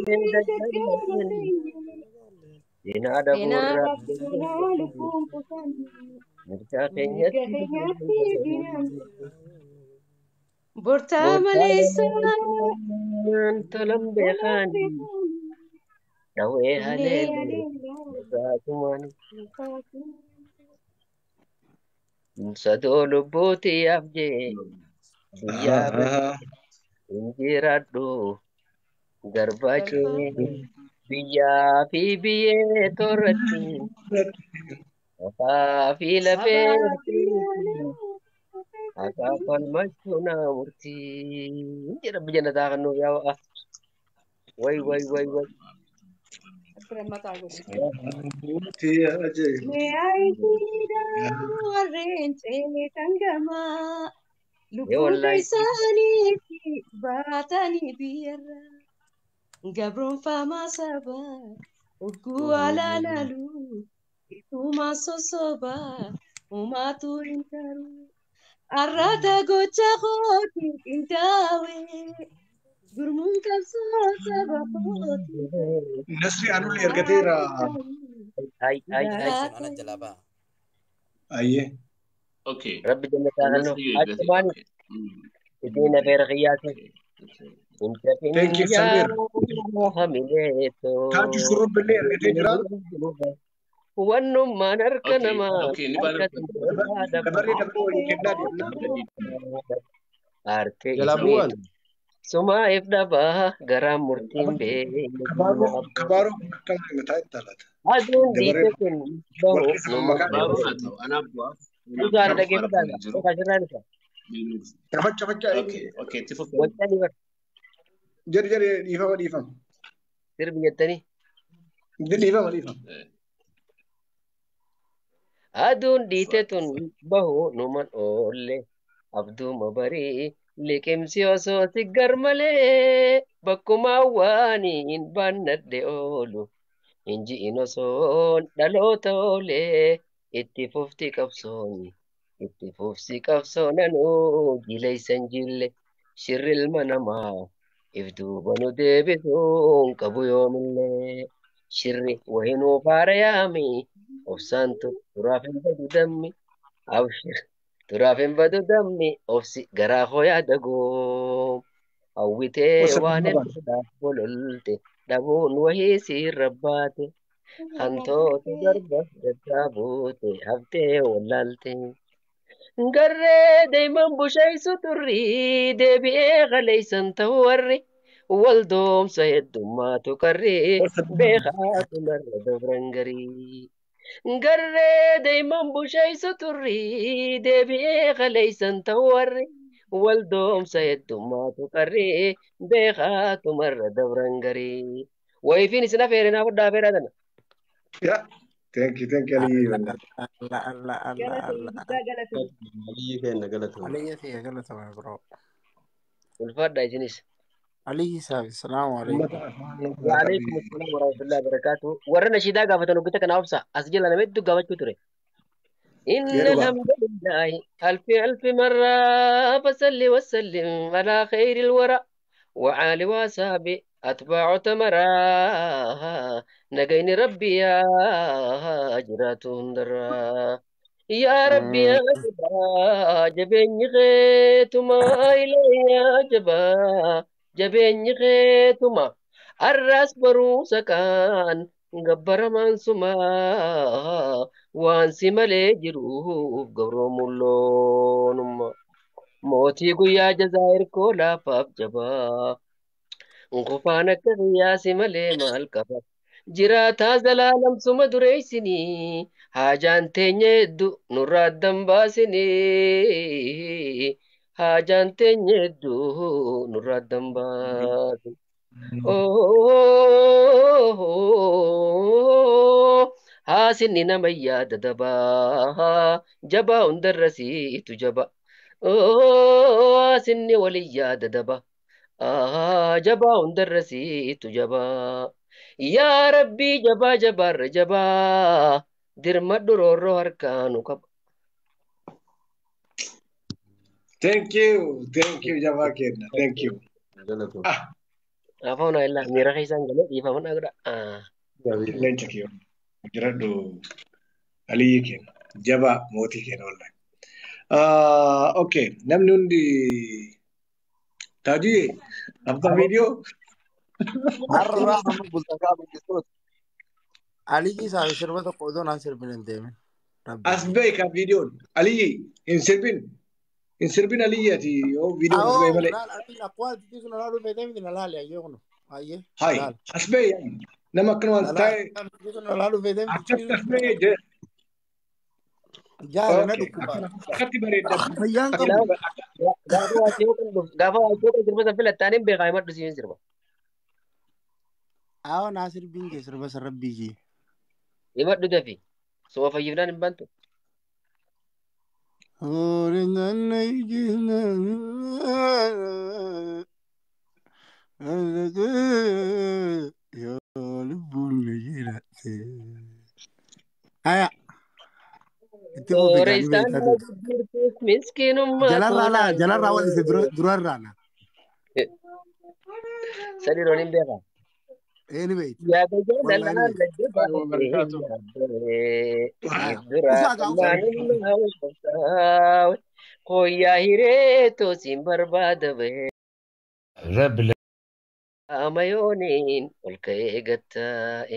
Daggaala teenye. Diinaa Seenaa dhabuurraa dhabduu lubbuun kutanne. Mirga Mirga keenyatti keenyatti diinaan. Bortaa Bortaa maleessa maleessaan tolan tolan beekaan beekan. dhawee Dhawee haleele haleellaa irraatumaan irraatumaan. sadoo lubbuutiyaaf jee biyyaa Aha. injiraadhu garbaa Garbaa kee biyyaa fi biyyee torratti lafaa fi lafee sabaa fi haqaa falmachuu naa murtii jedha biyya nataa kan nuuf yaa'u way way way way Birmataa godhe. Mootii ajaa'iba. Mee warreen ceetan gamaa ee lubbuu wallaahi isaaniitti baatanii biyyarra gabroonfamaa sabaa ogguu alaalaalu itumaa sosobaa uumaatu hin taru arrata gocha kooti qindaa'e gurmuun qabsoo saba kooti Nasri anullee ergateera. ay ay ay garaa Ana jalaa ba'a. Ayyee. Okay. rabbi jannataa kan nuuf Nasri eeggate. achumaan Okay. isin afeera qiyyaase Okay. Okay. inta Thank you Samir. finjaa hamileeto Taaju shurrubbellee ergatee jira. wannummaan harka Okay. namaa Okay. Ni baana. harka tumsaa dhaba Dabaree dabaree waliin kennaa deemna. Arte Jalaa bu'uun ismiitu sumaa'eef dhabaa garaa murtiin beekne Kabaaroo kabaaroo kun akkam mataa itti alata. Aduun Dabaree dhiite kun wal bahu keessa numa maqaa Baaroon haa ta'u. Anaaf bu'aaf. Anaaf Dhugaan bu'aaf dhaggeeffataa waan hin jiru. asirraa dhufa. Facha facha Okay. Okay. Itti fufi. Wacanii bar jedhi jedhi dhiifama dhiifama. sirbi jettanii. Dhiifama dhiifama. Aduun dhiite tun bahu numan oolle abduuma barii liqimsi osoo si gar malee bakkuma waaniin baannadhe oolu inji'in osoon dhaloota oolee itti fufti qabsoon itti fufsi qabsoonanuu jileeysan jille shirri ilma namaa if duuba nu deebisuun qabu yoomillee shirri wahinuu faara yaami obsaan turaaf hin badu dammi abshir turaaf hin badu dammi obsi garaa koo yaada goom hawwitee Wasa waan baana. hedduudhaaf bololte dhabuun wahii siirra baate hantoota garba daddaabuute haftee wallaalte. Garree deeman busheessu turrii deebi'ee qaleessan ta'uu warri waldoomsa heddummaatu qarrii Wasa baana. beekaatu narra dabran garii. Garree deeman busheessu turrii deebi'ee qaleessan ta'uu warri waldoomsa heddummaatu qarrii beekaatu marra dabran garii. Wayifiin isin afeere naa fudhaa afeeraa tana. Yaa. Thank you thank you Aliyyi. Allah Allah Allah Allah Galatoomi Allah. guddaa galatoomi. Aliyyi keenya galatoomi. Aliyyi kiyya galatoomi bro. Ulfaadha isinis. Aliyyi saafi salaamu Uummata alaikum. afaan irraa وعليكم qabi. السلام ورحمة الله وبركاته ورنا شيدا قافة نقطة كان أوبسا أسجل أنا مدو قافة توري إن Yeroo ba'a. الحمد لله ألف ألف مرة فصل وسلم على خير الورى وعلى وصحبه أتباع تمرا نجين ربي يا جراتهم درا يا ربي يا جبا جبين غيتما إلي يا جبا جبين غيتما الراس بروسا كان جبر منسوما وانسي مالي جروف قبر ملونما mootii guyyaa jazaa'ir koo laafaaf jabaa Qofaan akka qiyyaasi malee maal qaba jiraataa zalaalamsuma dureessinii haajaan teenya hedduu nurraa addan baasinii haajaan teenya hedduu nurraa addan baasin. Haasinni nama yaada dabaa jabaa hundarra siitu jaba. Haasinni walii yaada daba. Jabaa hundarra siitu jabaa. Yaa Rabbii jabaa jabaarra jabaa. Dirmadhu roorroo harkaanu qaba. Thank you. Thank you jabaa keenya. Thank you. Galatoomi. Ah. Afaan illaa miira keessaan galee dhiifama naa godha. Leenca kiyya. Jiradhu Aliyyi keenya. Jabaa mootii keenya wallahi. Okay, namni hundi Taajii abbaa viidiyoo Har'a amma bultakaa bulchitoota. Aliyyi isaa sirba tokko otoo naan sirbin hin deemin. Rabbi. As bahe kan viidiyoon. Aliyyi hin sirbin. Hin sirbin Aliyyi ati yoo viidiyoon as bahe Awoo malee. laal ati akkuma ati sun laaluu feetee miti na laali ayyee kunu. Ayyee Hai laal. as bahe nama akkanumaan Na laal. taa'e Ati sun laaluu feetee miti. akkatti as bahe jedhe. Jaale na Okay, dhukkuba. akkatti bareedda. Fayyaan Akkatti qabu. Gaafa waasiyoo kan dhufu gaafa waasiyoo kan sirba san filattaan hin beekaa himadhu siin sirba. Awoo naa sirbiin kee sirba sarrabbii kee. Himadhu dafi. Suma fayyifnaan hin bantu. Haya, itti fufi gaanii Sooreessaan beektaa na ture. gurgurtus miskiinummaa Jalarraa laa, koonaan jalarraa wal isa durarraa laa. Sadi roon hin beekaa. Eeni beekti. Yaada Wallahi jaalalaa ni beekti. lajjabaa Haya, dura usaa gaa usaa. qallaan Koyyaa hireetoo siin barbaada bahee Rabbi amayooniin ol ka'ee gattaa'e.